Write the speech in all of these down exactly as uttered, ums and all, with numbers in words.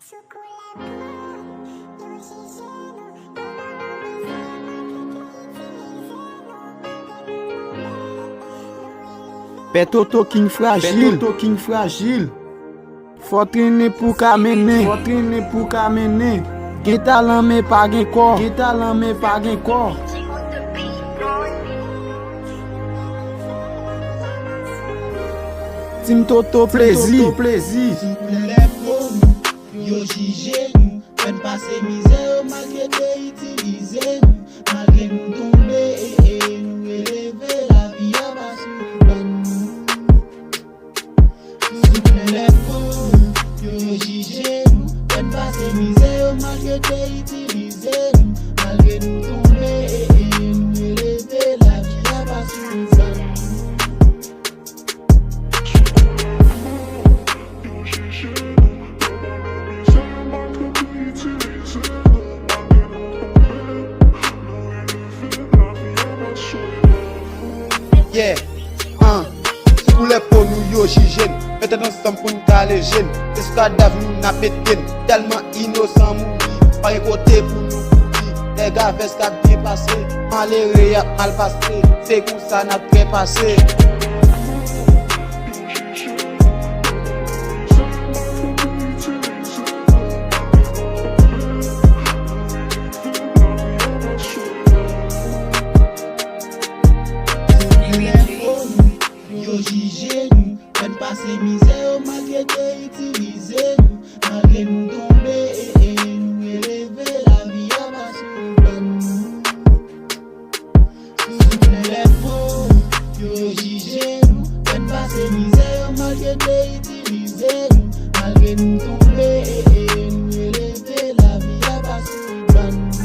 Pè Toto King frajil, Pè Toto King frajil. Fò trennen pou ka mennen, fò trennen pou ka mennen. Gen talan men pa gen kò, gen talan men pa gen kò. Team Toto plezi. Sou koulè po nou, yo jije nou. Fè n pase mizè yo malgre te itilize nou. Malgre nou tonbe, e, e, nou releve, lavi a pa souri ban nou. Sou koulè po nou, yo jije nou. Fè n pase mizè yo malgre te itilize nou. Malgre nou tonbe, e, e, nou releve, lavi a pa souri ban nou. Yeah, an, sou koulè po nou yo jije n. Mete n ansanm pou n kale je n. Se sou kadav nou n ap mete n. Tèlman inosan mouri, pa gen kote pou nou kouri. Nèg a vès k ap byen pase, malere y ap mal pase. Se konsa n ap trepase. Yo jije nou, fè n pase mizè yo malgre te itilize nou. Malgre nou tonbe, e, e, nou releve, lavi a pa souri ban nou. Sou koulè po nou, yo jije nou. Fè n pase mizè yo malgre te itilize nou. Malgre nou tonbe, e, e, nou releve, lavi a pa souri ban nou.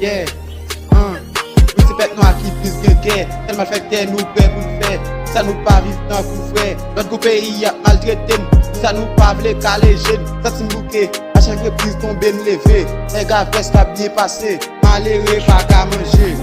Yeah, an, nou se pèp nwa ki plis gen kè. Tèl malfektè nou pè pou n fè. Sa nou pa viv tankou frè. Lòt gwo peyi ap maltrete n. Sa nou pa vle kale je n. Santi n bouke. A chak repriz tonbe n leve. Nèg a vès k ap byen pase. Malere pa ka manje.